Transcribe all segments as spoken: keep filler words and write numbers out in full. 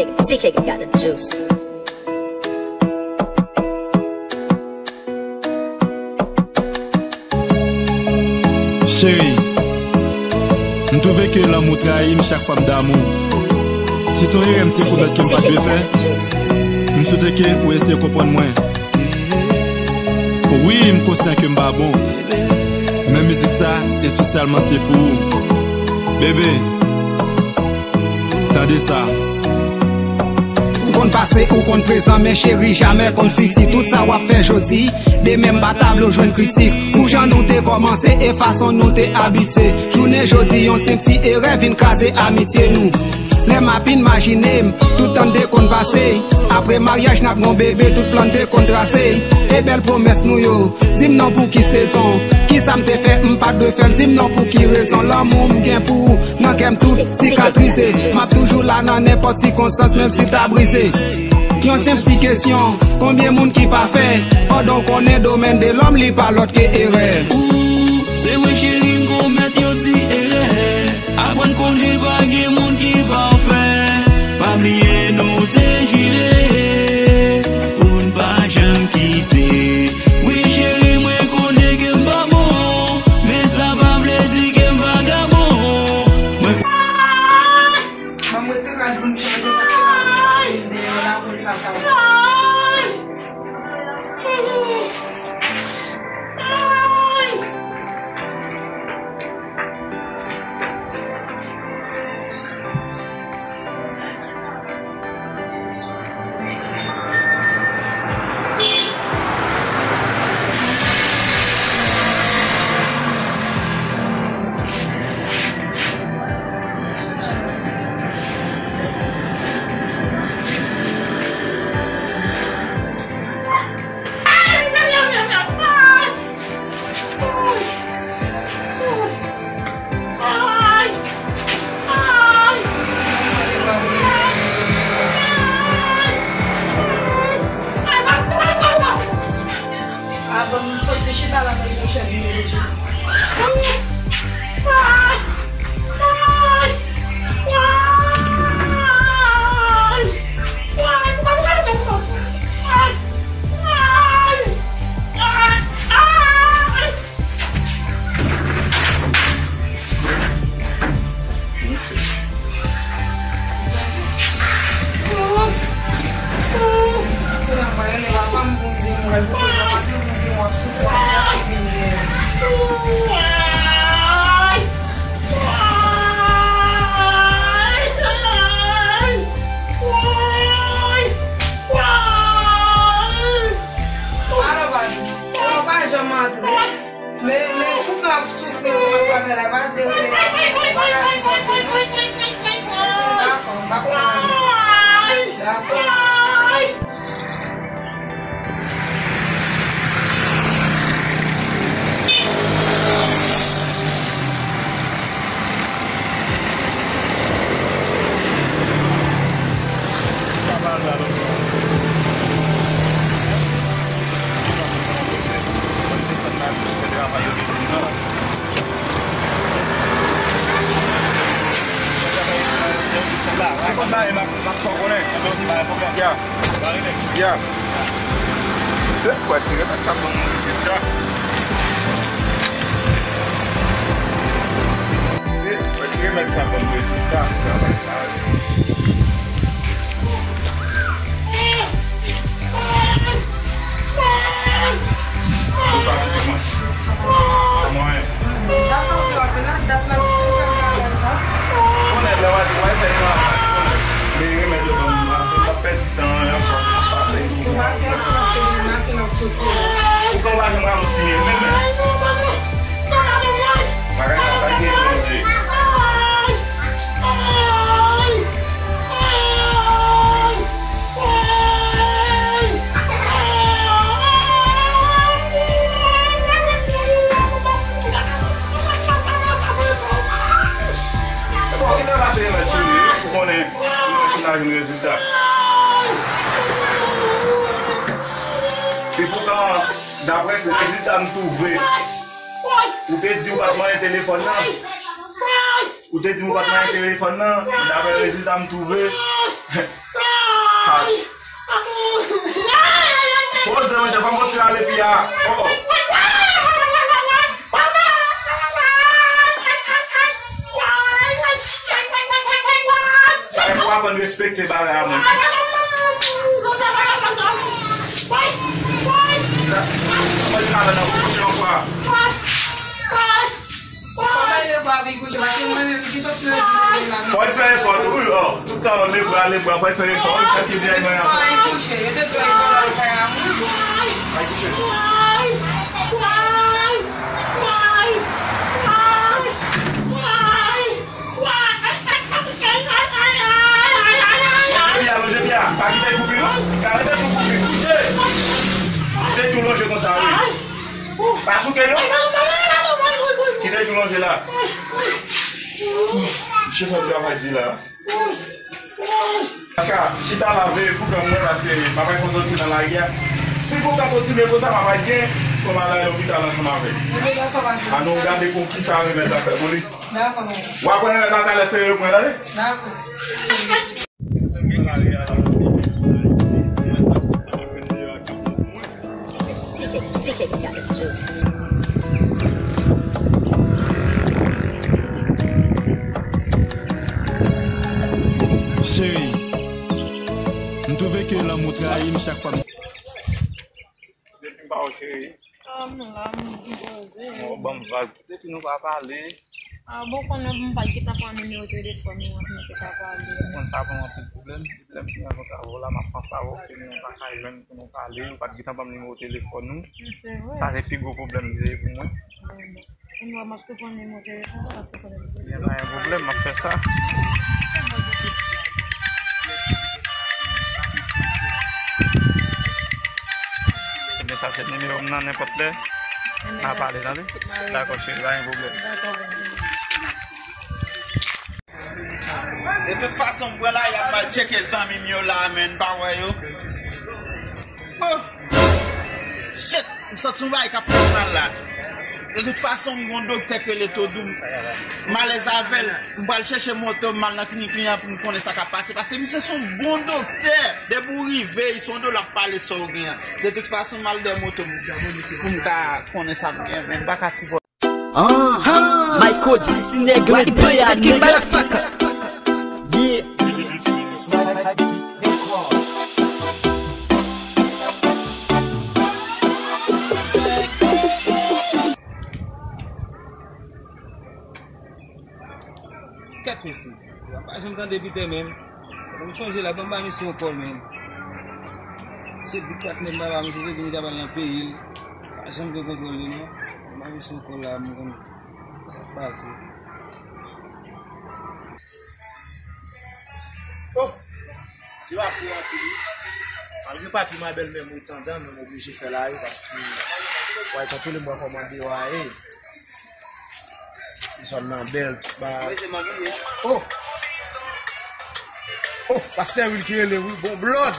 T K got the juice. Cheri, m twouve ke lanmou trayi m chak fwa m damou. Se yon erè m te komèt ke m pa t dwe fè. M swete ke ou eseye konprann mwen. Wi, m konsyan ke m pa bon. Men mizik sa, espesyalman se pou ou. Bebe, tande sa. Ou konn pase, ou konn prezan, men cheri, jamè konn fiti. Tout sa w ap fè jodi, demen m pa ta vle w jwenn kritik. Pou jan nou te kòmanse e fason nou te abitye. Jounen jodi, yon senp ti erè vin kraze amitye nou. Lè m ap imajine m, tout tan n te konn pase. Apre maryaj, n ap gon bebe, tout plan n te konn trase. E bèl pwomès nou yo, di m non pou ki sezon. Kisa m te fè, m pa t dwe fè l, di m non pou ki rezon. Lanmou m gen pou ou, nan kè m tout sikatrize. M ap toujou la nan nenpòt sikonstans, menm si ta brize. Yon senp ti kesyon, konbyen moun ki pa fè? Pandan w konnen domèn de lòm, li pa lòt ke erè. Ou, se vre cheri, m komèt yon ti erè. Aprann konnen pa gen moun ki pafè. Pa bliye nou te jire pou n pa janm kite. Wi cheri, mwen konnen ke m pa bon, men sa pa vle di ke m vagabon. Mwen Ban m retire rad moun sa yo paske m ap vin deyò la pou l pa sa. Avan m soti chita la, mwen yon chèz mwen deja. Alo, pa janm antre. Men, men soufle ap soufle ansanm ak bagay la, pa derele la, pa ka sipòte non. Dakò, m pa konprann. Dakò. Ya. Ya. Se kwè ti remèd sa ban m rezilta. Se kwè ti remèd sa ban m rezilta. Travay sa. Ou pa vle mwen. Mwen. Konnen lè w a di w a fè yon bagay, konnen. Men remèd yo ban m la, m pa pèdi tan an ankò, m pa pèdi tan an. Ou konn pa janm ralanti men, men, men. Bagay sa, sa gen manje. Fò w gentan pase remèd sou li, wi, pou konnen, pou konnen si n a jwenn rezilta. Pi poutan, daprè rezilta m twouve, ou te di ou pa t manyen telefòn nan. Ou te di m ou pa t manyen telefòn nan, daprè rezilta m twouve, Poze, monchè, fò m kontinye ale pi a. Oh, oh. Sa e pou aprann respekte bagay la, moun. Fò l fè efò, wi, oh. Tout tan, lebra, lebra, fò l fè efò. Sa ki di a mwen an. Lonje pye a, lonje pye a. Pa kite l koupe, non. Ka rete tou koupe, kouche. Kite tou lonje konsa, wi. Pa souke, non. Kite tou lonje la. Mesye, sa travay di la. Paska, chita la veye Foukan mwen, paske m ap fè soti nan lari a. Si Foukan kontinye konsa, m ap gen pou m al lopital ansanm avè l. Ann nou gade pou kisa remèd la fè pou li. W ap pran remèd la talè, serye pou mwen, tande? Cheri, m twouve ke lanmou trayi m chak fwa m. Depi m pa wè w, cheri. Ah, m la, m poze. Bon, ban m vag. Depi nou pa pale. Ah, bon, konnen m pa t gentan pran nimewo telefòn ou an pou nou te ka pale. Ou konn sa ban m anpil pwoblèm. Depi lè m fin rankontre avè w la, m ap panse avè w, ke nou pa ka jwenn pou nou pale. Ou pa t gentan ban m nimewo telefòn ou. Se vre. Sa se pi gwo pwoblèm li ye pou mwen. Bon, bon. Anmwey, m ap tou pran nimewo telefòn ou paske konnen m prese. Gen pa gen pwoblèm, m ap fè sa. Ebyen, sa se nimewo m nan, nenpòt lè n a pale, tande? Dakò, cheri, pa gen pwoblèm. Dakò, bebe. De tout fason, m pran lari ap mal tcheke zanmi m yo la, men m pa wè yo. Oh! Shit! M santi yon bagay k ap fè m mal la. De tout fason, m gon doktè k rele Todou. M alèz avè l. M pral chèche moto m, m al nan klinik li an pou m konnen sa k ap pase. Paske misye se yon bon doktè. Depi w rive, se yon de l ap pale sa w gen an. De tout fason, m al dèyè moto m pou m ka konnen sa m gen, men m pa ka sipòte. Anhan! Michael D C nèg rebèl a nèg. Yeah. Kèt mesye. M pa janm tande Peter menm. Mwen sonje la, ban m ba misye yon kòl, men. Se bout patnè m ba misye, se di m ta pale nan peyi l. Pa janm gen kontwòl li, non. Ban m ba misye yon kòl la, mwen konn sa k ap pase. Oh! Yo afou anpil, wi. Malgre papi m a bèlmè m ret andan, men m oblije fè lari paske, w a tantou le mwen kòman deyò a ye. Zòn nan bèl, tout bagay. Oh! Oh, pastè Wil ki rele, wi, bon blòd.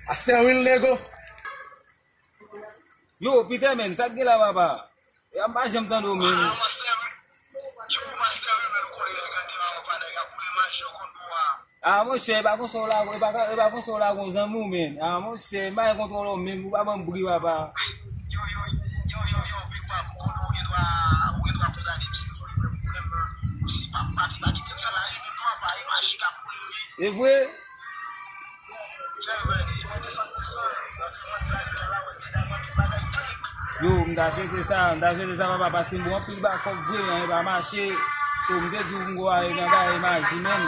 Pastè Wil, nego. Yo, Peter, men, sa k gen la, papa? Ya, m pa janm tande w menm. Ah, monchè, e pa konsa w la, e pa, e pa konsa w la gon zanmi w, men. Ah, monchè, m pa gen kontwòl w menm, ou pa ban m bri, papa. E vre? Yo, m ta swete sa, m ta swete sa, papa, paske m bon anpil bakòp vre, anyen pa mache. So, m te di w pou m go ale nan bagay maji menm.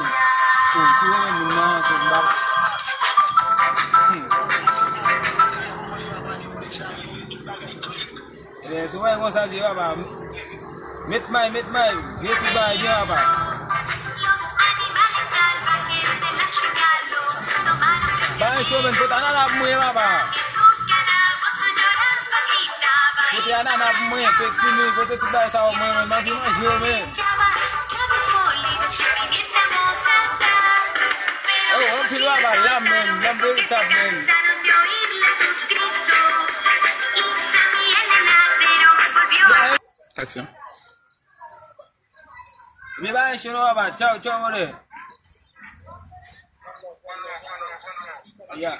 So, si w renmen moun nan, so, m pa. Hmm. Ebyen, si w wè konsa l ye, papa. Met may, met may, vye tout bagay byen, papa. Bay cho, men, kote anana pou mwen, papa. Kote anana pou mwen, peti mi, kote tout bagay sa pou mwen, men, m anvi manje yo, men. Oh, anpil papa, lam, men, lam veritab, men. Aksyon. Men pa enche non, papa. Tchaw, tchaw, brother. Ya.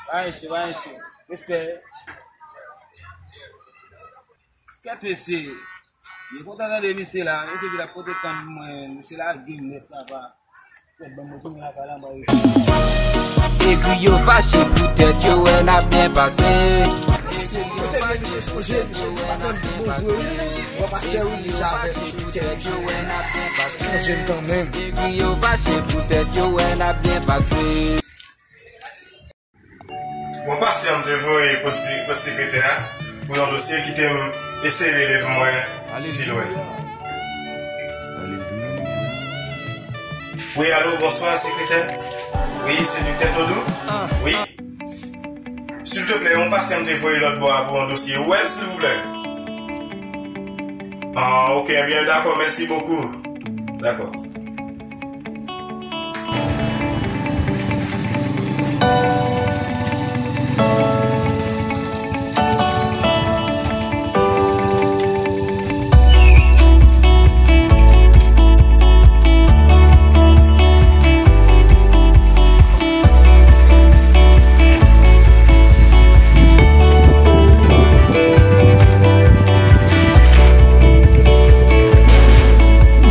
Pa enche, pa enche. Respè. Kèt mesye. Mwen kontan tande misye la. Mesye ki t ap pote tann mwen. Misye lage m nèt, papa. Kèt, ban mwen tounen lakay la, mwen. Egri yo fache poutèt yo wè n ap byen pase. Kote gen misye sonje, misye pa tann tout bon vre wi. Bon pastè wi, li ja avè misye kè misye. Sonje m kanmenm. Egri yo fache poutèt yo wè n ap byen pase. Bon, pastè m te voye kot di-, kot sekretè a pou yon dosye, kite m eseye rele pou mwen si l wè. Wi, alo, bonswa, sekretè. Wi, se Doktè Todou? Wi. Silteplè, yon pasyan m te voye lòt bò a pou yon dosye. Ou wè l, silvouplè? Ah, ok, ebyen, dakò, mèsi bokou. Dakò.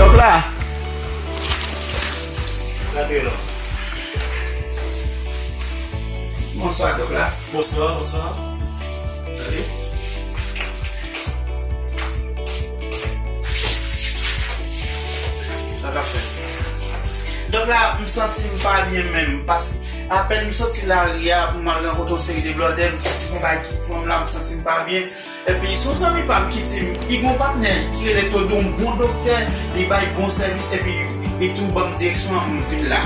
Dòk la. Rantre non. Bonswa, dòk la. Bonswa, bonswa. Salut. Sa k ap fèt? Dòk la, m santi m pa byen menm, paske apèn m soti lari a pou m al rankontre yon seri de blòdè, m santi m pa ki pran m la, m santi m pa byen. Epi, se yon zanmi pa m ki di m, li gen yon patnè ki rele Todou, yon bon doktè, li bay bon sèvis, epi li tou ban m direksyon an pou m vin la.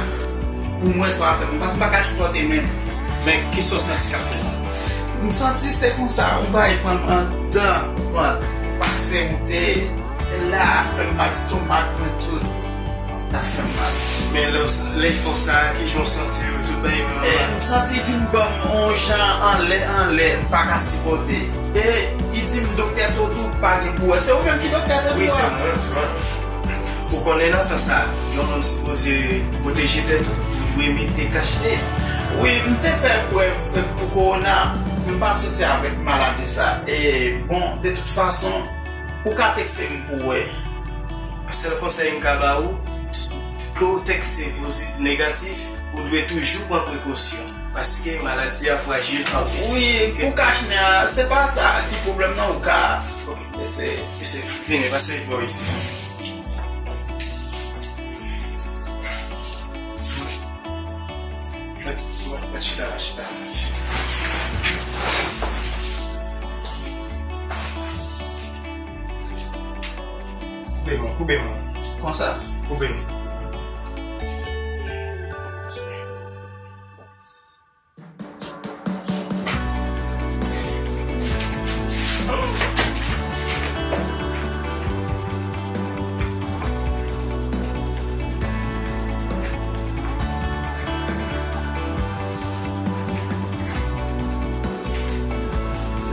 Pou m wè sa w ap fè pou m, paske m pa ka sipòte menm. Men, kisa w santi k ap fèt? M santi se konsa, yon bagay pran m anndan vant, pase moute, e la a fè m mal, estomak mwen tout. Sa fè m mal. Men lè w sa, lè fò sa, ki jan w santi w, tout bagay menm? E, m santi vin ban m yon jan anlè, anlè, m pa ka sipòte. E, li di m, "Doktè Todou pa gen pou wè." Se ou menm ki Doktè Todou an? Wi, se mwen, se mwen. Ou konnen nan tan sa, yon moun sipoze pwoteje tèt ou, ou dwe mete kach nez. Wi, m te fè prèv pou kowona, m pa soti avèk maladi sa. E, bon, de tout fason, ou ka tekste m pou wè. Sèl konsèy m ka ba ou, ke w tekste pozit-, negatif, ou dwe toujou pran prekosyon, paske maladi a frajil anpil. Wi, pou kach nez a, se pa sa ki pwoblèm nan, ou ka eseye. Ok. Eseye. Vini, pase bò isi. Mèt, mèt, mèt chita la, chita la. Koube mwen, koube mwen. Konsa? Koube mwen.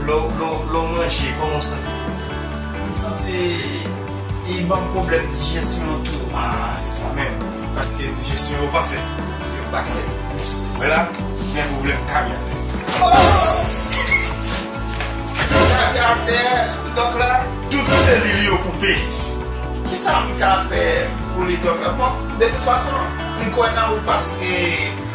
Lè w, lè w, lè w manje, kòman w santi? M santi li ban m pwoblèm dijesyon tou. Ah, se sa menm. Paske dijesyon yo pa fèt. Yo pa fèt. Wè la, gen pwoblèm karyat. Oh! Karyatè, dòk la. Tout selil yo koupe. Kisa m ka fè pou li, dòk la? Bon, de tout fason, m kwè nan ou paske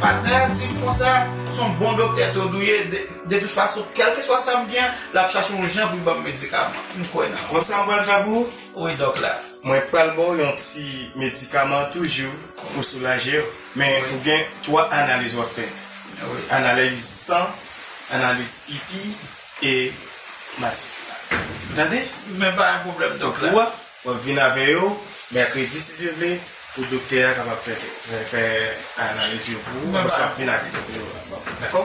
patnè a di m konsa, se yon bon doktè Todou ye. De, de tout fason, kèlkeswa sa m gen, l ap chache yon jan pou l ban m medikaman. M kwè nan ou. Konn sa m pral fè pou ou? Wi, dòk la. Mwen pral ba w yon ti medikaman toujou pou soulaje w. Men ou gen twa analiz w ap fè. Wi. Analiz san, analiz pipi e matrikil la. Ou tande? Men pa gen pwoblèm, dòk la. Ou wè, w ap vin avè yo mèkredi, si Dye vle, pou doktè a kapab fè, fè, fè analiz yo pou ou. Men pa gen pwoblèm. W ap vin ak yo. Dakò?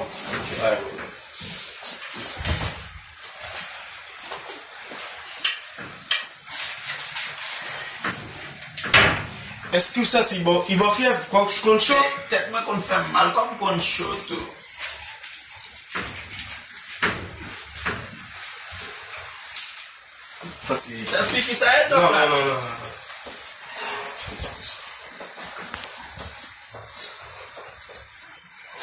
Èske w santi i ba w, i ba w fyèv? Kò w konn cho? Tèt mwen konn fè m mal, kò m konn cho tou. Fò ti... Se piki sa ye, dòk la? Non, non, non, non, non. Fò ti...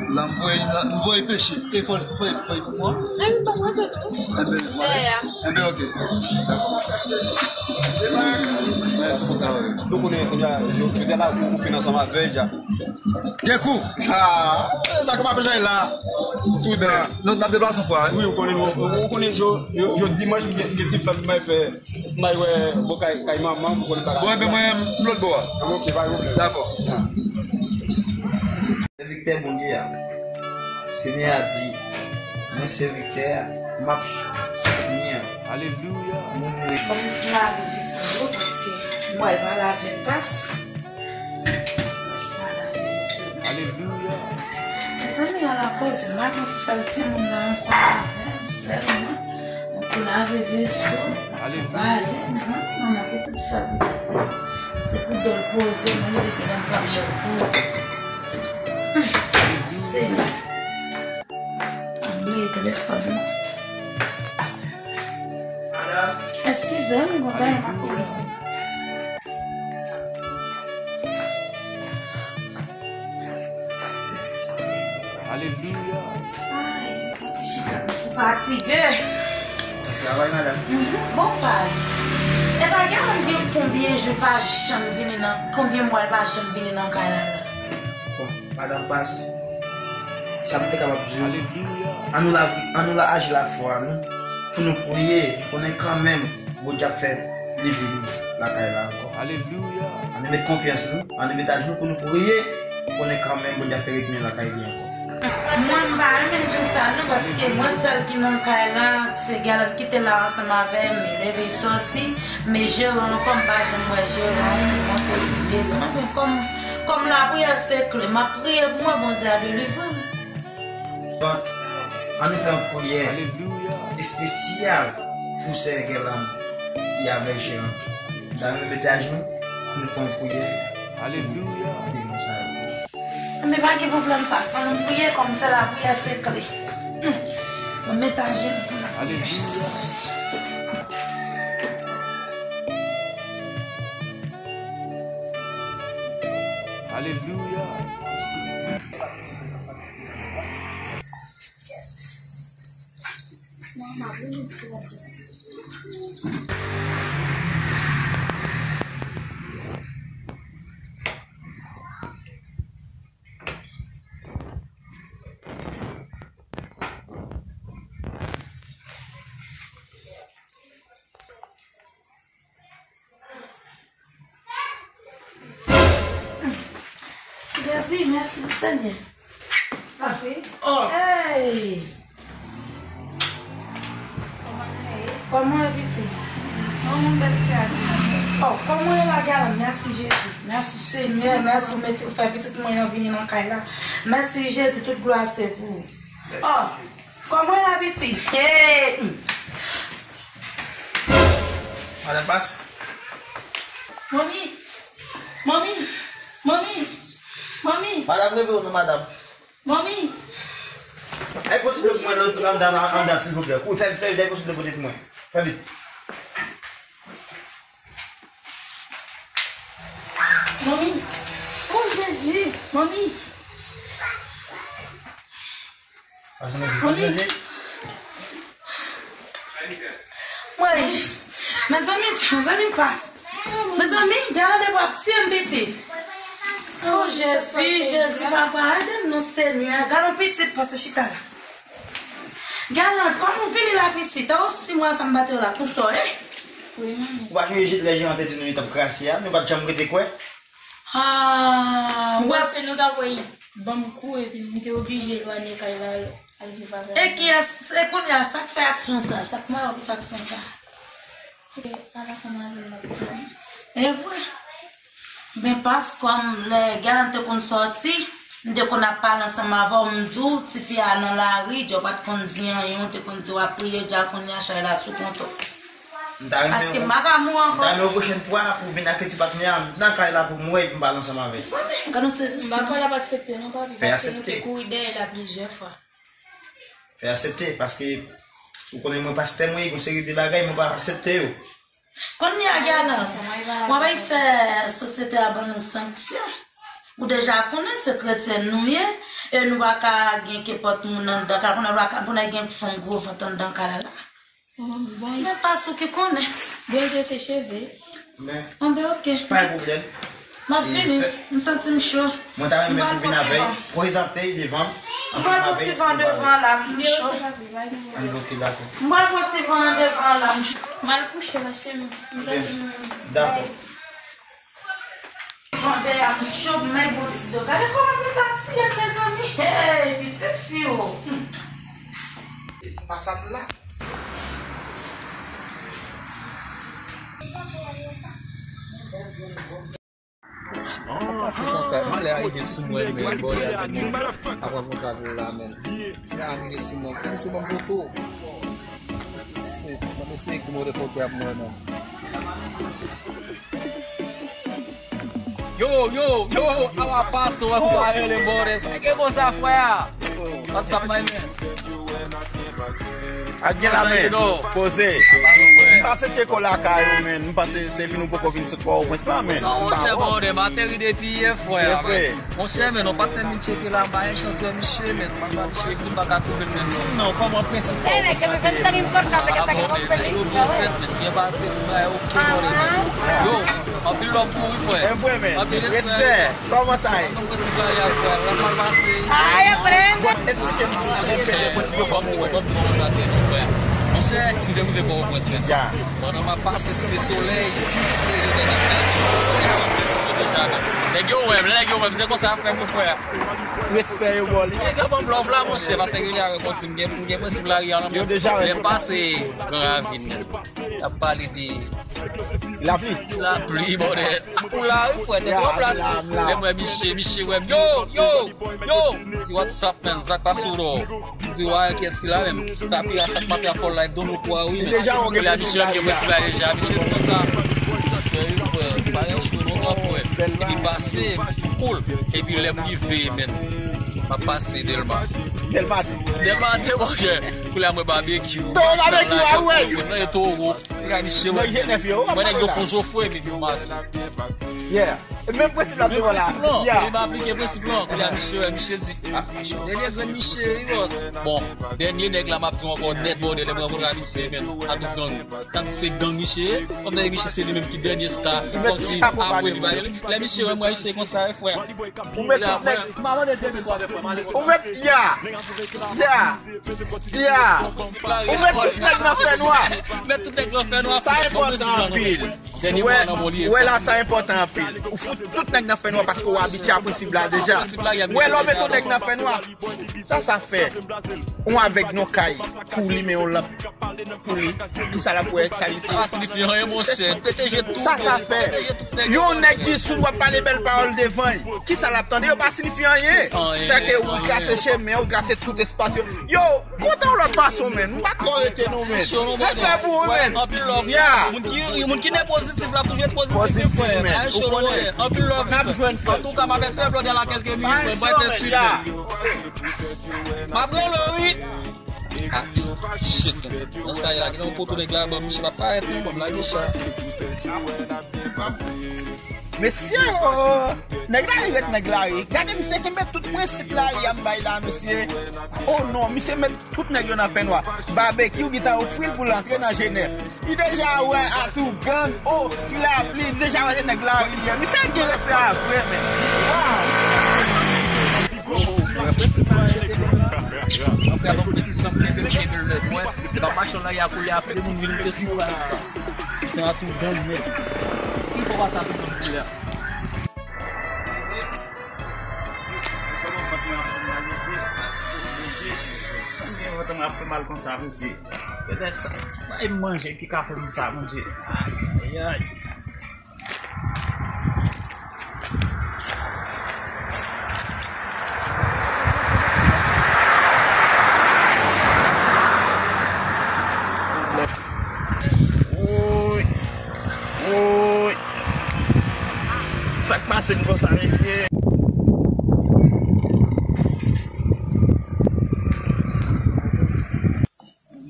La m voye, la m voye peche. E fò, fò, fò pou mwen. Enben, vwala. Enben, ok. Dakò. Mwen, se konsa, wi. Nou konnen, kounye a, yo, yo te la, ou, ou fin ansanm avè l, ya. Gen kou. Ah, sa k ap jay la. Tou byen. Nou, n ap deplase yon fwa, wi. Wi, ou konnen, ou, ou konnen, yo, yo, yo dimanch, gen, gen ti fèt mwen fè. M al wè bò kay, kay manman m, pou konnen bagay. Bon, enben, mwen, m lòt bò a. Ah, ok, pa gen pwoblèm. Dakò. Ah. Sèvitè Bondye a. Senyè a di, mwen sèvitè a, m ap soutni an. Alelouya. Moun mwen. Fò m lave veso yo, paske m pral pale avèk pas. Alelouya. Mezanmi, ala koze, m ap yon sèl timoun nan ansanm avè m sèlman. Pou lave veso. Alelouya. Pale, manman, pitit fè pitit. Se pou do l poze, mwen, li te nan pap jan poze. Senyè. M bliye telefòn nan. Eskize m, gon bagay m ap pran. Alelouya. Ay, m fatige. Travay, madanm. Mhm. Bon, Pas. E pa gen moun gen konbyen jou pa janm vini nan, konbyen mwa l pa janm vini nan kay la la? Bon, madanm Pas, sa m te kapab di w, ann nou la, ann nou la aji lafwa nou, pou nou priye, nou konnen kanmenm Bondye ap fè li vini lakay la ankò. Alelouya. Ann nou met konfyans nou, ann nou met aji nou pou nou priye, nou konnen kanmenm Bondye ap fè retounen lakay li ankò. Mwen, m pa renmen konsa non, paske mwen sèl ki nan kay la, se Galan ki te la ansanm avè m, li leve, li sòti, men jeran ankò, m pa janm wè jeran, se mwen ki deside. Anfen, kòm, kòm lapriyè se kle, m ap priye pou mwen, Bondye a delivre m. Donk, ann nou fè yon priyè espesyal pou sè Galan avèk jeran. Nou ta renmen mete ajenou pou nou fè yon priyè. Alelouya. Pou nou sa yo. Men pa gen pwoblèm, Pas, ann nou priye, kòm se lapriyè se kle. Hmm. Mwen met ajenou pou nou priye. Alelouya. Alelouya. Jezi, mèsi, Senyè. Papi. Oh. Hey! Kòman w ye? Kòman w ye, pitit? Kòman w bèl ti a? Oh, kòman w ye la, Galan? Mèsi, Jezi. Mèsi, Senyè. Mèsi, ou mete, ou fè pitit mwen an vini nan kay la. Mèsi, Jezi. Tout glwa se pou ou. Oh, kòman w ye la, pitit? Hey! Madanm Pas. Manmi! Manmi! Manmi! Manmi! Madanm, reveye w non, madanm. Manmi! Ay, pote dlo pou mwen nan, anndan, anndan, silvouplè. Kouri, fè vit, fè vit, ay, pote dlo pote pou mwen. Fè vit. Manmi! Oh, Jezi! Manmi! Pase nan zye, pase nan zye. Mwen, mezanmi, mezanmi, Pas. Mezanmi, Galan depi w ap tiye m, pitit. Oh, Jezi, Jezi, papa, ede m non, Senyè. Galan pitit, pase chita la. Galan, kòman w vini la, pitit? Oh, si mwen sa m bate w la, konsa w ye? Wi, manmi. Ou pa sonje lè jeran te di nou li t ap krache a, nou pa t janm rete kwè? Ah, m panse nou t ap wè ban m kou epi m te oblije elwanye kay la al viv avè l. E kiyès, e kounye a, sa k fè aksyon sa? Sa k mare w pou fè aksyon sa? Se pa ansanm avè l m ap viv. E vre. Men Pas, kòm lè Galan te konn sòti, m te konn ap pale ansanm avè w, m di w, tifi a nan lari, Djò pa t konn di anyen, w te konn di w ap priye, dja kounye a chay la sou kont ou. M ta renmen, paske m pa ka mouri ankò. M ta renmen yon pwochèn fwa pou w vin ak ti patnè a nan kay la pou m wè epi m pale ansanm avè l. Zanmi m, gad yon sezisman. M pa kwè l ap aksepte non, papi, paske nou te kouri dèyè l a plizyè fwa. Fè aksepte, paske ou konnen mwen pastè mwen ye, gon seri de bagay mwen pa aksepte yo. Kounye a, Galan, w ap fè sosyete a ban nou sanksyon. Ou deja konnen se kretyen nou ye, e nou pa ka gen kenpòt moun anndan kay la, kounye a nou pa ka, kounye a gen fanm gwo vant anndan kay la. Bon, bon. Men Pas ou ki konnen. Bon, se cheve. Men. Bon, ben, ok. Pa gen pwoblèm. M ap vini. M santi m cho. Mwen ta renmen pou vin avè l, prezante devan m. M pral pran ti van devan la, m cho. An, ok, dakò. M pral pran ti van devan la, m cho. M al kouche, paske m, m santi m. Dakò. Van dèyè a, m cho, m met bon ti do. Gade kòman nou fatige, mezanmi. Hey, pitit fi, o. Pasab la. Sa k ap pase konsa? Malè a rive sou mwen, men bòlè a di mwen, apre mwen ka vin la, men. Sa a rive sou mwen, kòmsi ban m poto. Se Ese ki motherfucker ap mwen menm. Yo, yo, yo, a w ap pase, wè, kou a rele bòdè. Sa ki konsa, frè a? What's up, my man? Ak gen la, men. Poze. M pase tcheko lakay ou, men. M pase se vin ou poko vin sot Pòtoprens la, men. Non, monchè, bòdè, m ateri depi yè, frè a, men. Monchè, men, non, patnè m tcheke la, m pa gen chans wè misye, men. M pa misye, m pa ka twouve l, men. Sinon, kòman prensip ou? Bòdè, yo byen fèt, men. Byen pase, m bay okenn bòdè, men. Yo, anpil love pou ou, wi, frè. E vre, men. Anpil respè. Respè. Kòman sa ye? Kòman prensip la ye, frè? Sa mal pase? Ay, aprende. Esplike m, esplike m prensip yo kòman ou wè. Monchè, m te rive Pòtoprens, men. Ya. Pandan m ap pase Site Solèy, se yo nan deja, men. Nèg yo wè m, nèg yo wè m, se konsa y ap fè m, frè. Respè yo ba w li. Nèg yo ban m love la, monchè, paske gen repons, m gen, m gen prensip lari a nan men. Yo deja wè. Lè m pase Gran Ravin, men. Y ap pale de Ti lapli. Ti lapli, bòdè. Pou la, wi, frè, te twò plas. Lè m wè misye, misye wè m. Yo, yo, yo. Di what's up, man, sa k pase w la? M di, wa, kiyès ki la menm? Stapi a, sak mafya fòl la, e don nou kwa, wi, men. Deja, ou gen prensip la deja. Misye di konsa. Respè, wi, frè. Pa gen cho, non, gran frè. Epi pase, cool. Epi lè m rive, men. M ap pase Dèlma. Dèlma de. Dèlma de, monchè. Koulye a mwen babekyou. To babekyou a, wi. Mwen e toro. Gade misye, wè. Nèg G nèf yo, mwen nèg yo fon jofre, men yo mase. Yeah. E menm prensip la, menm prensip lan. Yeah. Li pa aplike prensip lan. Koulye a misye, wè, misye di, ah, misye, dènye grenn misye, wi, bòs. Bon, dènye nèg la, m ap di w ankò nèt, bòdè, lè m rankontre a misye, men, a tout gang. Tank se gang misye ye, kòm misye se li menm ki dènye star, kòm si apre li ba yo, lè misye wè mwen, misye konsa, wi, frè. Ou met tout nèg. M a mande Dèlma, frè, m a mande. Ou met, ya, ya, ya. Ou met tout nèg nan fènwa. Met tout nèg nan fènwa. Sa enpòtan anpil. Ou wè, ou wè la, sa enpòtan anpil. Ou fout tout nèg nan fènwa paske ou abitye a prensip la deja. Ou wè, lè w met yon nèg nan fènwa, sa, sa fè. Ou avèg nan kay pou limen yon lanp. Pou li, kisa l ap wè, sa l itil? Sa pa siyifi anyen, monchè. Pete je tout. Sa, sa fè. Pete je tout nèg yo. Yon nèg ki sou dwèt pale bèl pawòl devan l. Kisa l ap tande? Yo pa siyifi anyen. Anyen, anyen. Sèke ou trase chemen, ou trase tout espas yo. Yo, kontan yon lòt fason, men. M pa t ko rete non, men. Respè pou ou, men. Anpil love. Ya. Moun ki, moun ki ne pozitif la, toujou pozitif, frè. Pozitif, men. Ou konnen. Anpil love. N ap jwenn, frè. Antouka, m ap espere blòdè la kèlke minit, frè. M pral fè swit, men. M ap rele, wi. Ah, shit. Nan sa ye la, gen yon foto nèg la, bon, misye pa parèt, non, bon, lage chat. Mesye, oh, nèg la, li ret nèg la, wi. Gade, misye kenbe tout prensip la, li a m bay la, mesye. Oh non, misye met tout nèg yo nan fènwa. Babekyou, gentan ofri l pou l antre nan G nèf. Li deja wè atou gang, oh, ti lapli, li deja wè se nèg la, wi, li ye. Misye gen respè a vre, men. Wow! Yo, yo, yo, prensip sa mwen cheke la. Mwen fè yon prensip la, mwen kenbe l, kenbe l nèt. Mwen, m ap mache nan lari a koulye a, fè de moun vin moute sou mwen la. Se atou gang, men. Ki fò pase atou gang koulye a? Kòman vant mwen ap fè mal, mesye? Bondye, sa m gen vant mwen ap fè mal konsa, mesye? Petèt sa, bay m manje ki ka fè m sa, Bondye. Ay, ay, ay. Woy. Woy. Sa k pase m konsa, mesye?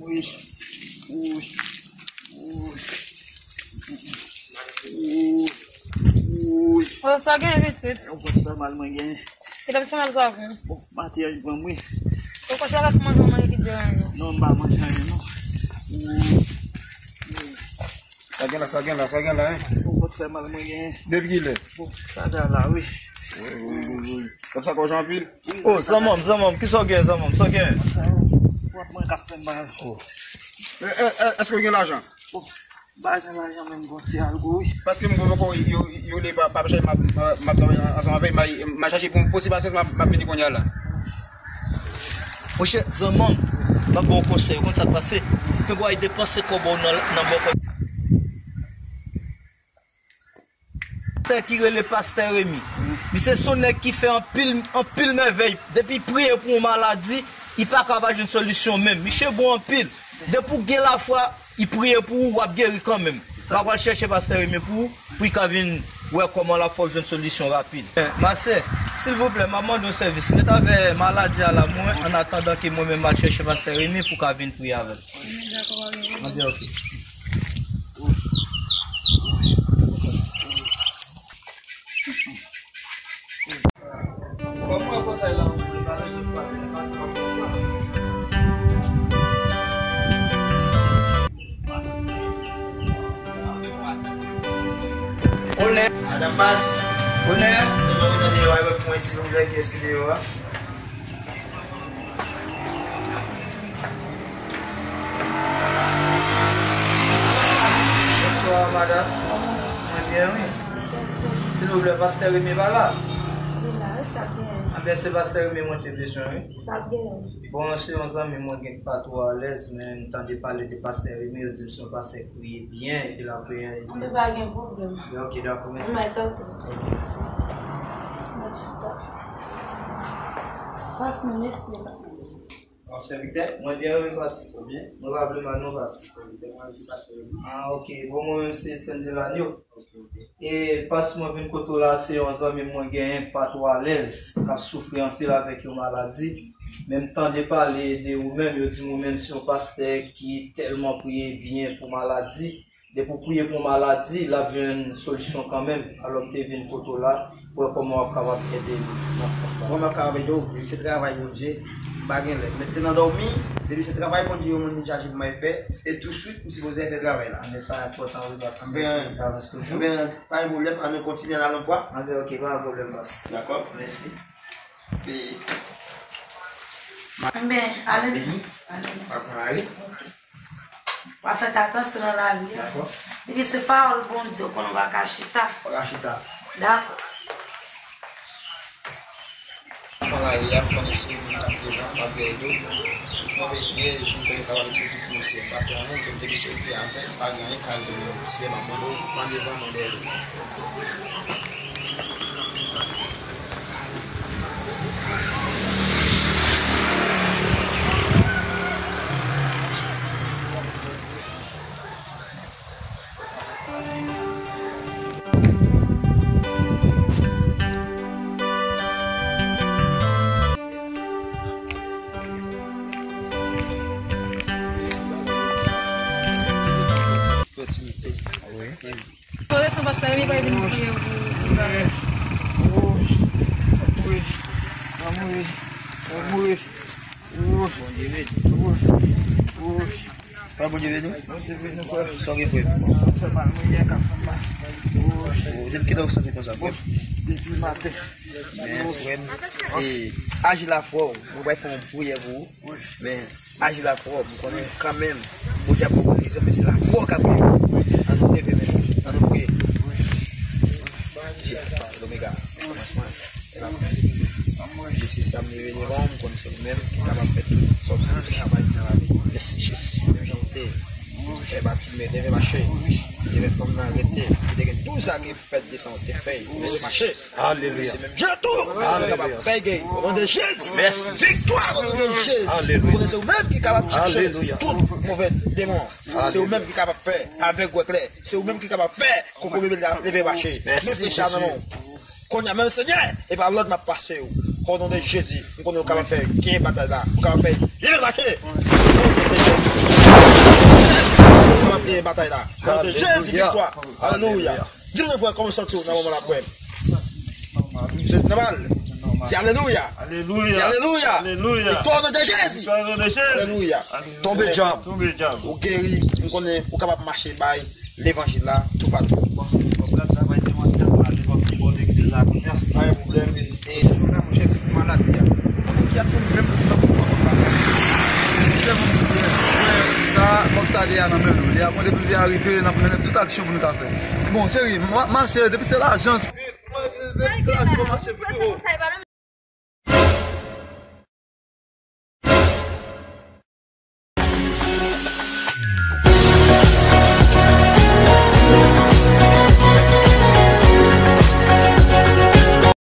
Woy. Woy. Woy. Woy. Oh, sa gen pitit? Yon gwo fè mal mwen gen. Ki lè fè mal sa vin? Bon, maten an, li pran m, wi. Ou konsa pa manje, manje ki dwe manje. Non, m pa manje anyen, non. Sa gen la, sa gen la, sa gen la, hein? Yon gwo fè mal mwen gen. Depi ki lè? Bon, sa ta la, wi. Wi, wi, wi, wi. Kòb sa kòb anpil? Oh, zanmanm, zanmanm, kisa w gen, zanmanm? Sa w gen? Sa yo, pwòp mwen k ap fè m mal. Oh. E, e, e, èske w gen lajan? Bon, m pa gen lajan, men m gen yon ti algo, wi. Paske m poko, yo, yo, yo le pa, pa chache, m ap, m ap travay ansanm avè m, m a, m a chache pou, posib asistans, m ap, m ap vini kounye a la. Monchè, zanmanm, m ap ba w konsèy, ou konn sa k pase? Pegwa depanse kòb ou nan, nan bòkò. Pastè ki rele Pastè Remy. Misye se yon nèg ki fè anpil, anpil mèvèy. Depi priye pou yon maladi, li pa ka pa jwenn solisyon menm. Misye bon anpil. Depi w gen lafwa, Li priye pou ou, w ap geri kanmenm. M ap al chèche pastè Remy pou ou, pou li ka vin wè kòman l ap fè w jwenn solisyon rapid. Eh, Masen, silvouplè, m ap mande yon sèvis. Ret avè maladi a la mwen, an atandan ke mwen menm m al chèche pastè Remy pou ka vin priye avè l. Anben, ok. Onè. Madanm Baz. Onè. Onè, onè, onè, onè, onè, kiyès ki deyò a? Bonswa, madanm. Mwen byen, wi. Silvouplè, pastè Remy pa la? Li la, wi, sa ap genyen? Anben, se pastè Remy mwen te bezwen, wi. Sa ap genyen? Bon, se yon zanmi mwen gen ki pa twò alèz, men m tande pale de pastè Remy, yo di m se yon pastè ki priye byen, epi l ap priye. Anben, pa gen pwoblèm. Ok, dakò, mèsi. Mwen tante. Ok, mèsi. Mwen chita. Pas mwen, mèsi. Bon, sèvitè, mwen byen, wi, pas. Ou byen? Mwen pa vle mal, non, pas. Sèvitè, mwen se pastè Remy. Ah, ok. Bon, mwen menm se Etienne Delanio. Ok, ok. E pas mwen vin kote w la, se yon zanmi mwen genyen, pa twò alèz, k ap soufri anpil avèk yon maladi. Men m tande pale de ou menm, yo di m ou menm se yon pastè ki tèlman priye byen pou maladi. Depi w priye pou yon maladi, l ap jwenn solisyon kanmenm. Alò, m te vin kote w la pou wè kòman w ap kapab ede m nan sans sa. Kòman m ap kapab ede w? Depi se travay Bondye, m pa gen lè. M mete nan dòmi, depi se travay Bondye, yon moun vin chaje pou m al fè, e touswit, m sipoze al fè travay la. Men sa enpòtan, wi, paske se yon travay toujou. Anben, pa gen pwoblèm, ann nou kontinye, ann ale yon fwa. Anben, ok, pa gen pwoblèm, bòs. Dakò. Mèsi. Anben, ale. Vini. Ale. Pa pran lari. W ap fè atansyon nan lari a. Dakò. Depi se pawòl Bondye, ou konnen w pa ka chita. Pa ka chita. Dakò. Mwen la, yè, m konnen se ou menm k ap devan, m ap dèyè do. Mwen vin byen, vin fè yo kapab etire tout moun sou yo. M pa pran anyen, m konn depi se ou ki avè m, m pa gen anyen k al de mwen. Se m ap mande w, mande devan, mande dèyè do. Kore san pastè Remy pa vin priye pou, pou bagay. Wouch. Wouch. Wouch. Wouch. Wouch. Wouch. Wouch. Pa Bondye beni w? Bondye beni w, frè. Sa w gen, frè m? Sa fè mal, mwen gen ka fè mal. Depi kilè w santi konsa, frè m? Depi maten. Men, frè m, e, aji la frè w. Mwen pral fè yon priyè pou ou. Men, aji la frè w. M konnen kanmenm, Bondye ap ba w rezon, men se la frè w k ap priye. Ann nou leve men nou. Ann nou priye. Dye, Alfa, Omega, kòmansman. E la, Jezi, sa m leve devan w, m konn se ou menm ki kapab fè tout sa w vle. Travay nan lavi. Mèsi, Jezi. Menm jan w te fè Batime leve mache, leve fanm nan rete, ki te gen douz ane fèt de san w te fè l mache. Alelouya. Se menm jan tou ou kapab fè geri. O non de Jezi. Mèsi. Viktwa o non de Jezi. Alelouya. M konnen se ou menm ki kapab chache tout move demon. Se ou menm ki kapab fè avèg wè klè. Se ou menm ki kapab fè koko bebe leve mache. Mèsi, Jezi. Kounye a menm, Senyè, e pa lòd m ap pase w. O non de Jezi, m konnen ou kapab fè genyen batay la. Ou kapab fè leve mache. O non de Jezi. Ou kapab genyen batay la. O non de Jezi, viktwa. Alelouya. Di m non, frè, kòman w santi w nan moman la, frè m? Se nòmal. Di alelouya. Alelouya. Di alelouya. Alelouya. Viktwa o non de Jezi. Viktwa o non de Jezi. Alelouya. Alelouya. Tonbe djab. Tonbe djab. Ou geri, m konnen ou kapab mache bay levanjil la toupatou. Bon, m pral travay demansyèl pou ale vanse bò legliz la kounye a. Pa gen pwoblèm. E, monchè, se pou maladi a. Ki ap sou li menm, li pa pou konsa. Monchè, monchè, sa, kòb sa deja nan men nou. Deja, bon, depi li rive, n ap mennen tout aksyon pou nou ta fè. Bon, cheri, m ap mache, depi se lajan. Depi se lajan, m ap mache pi wo.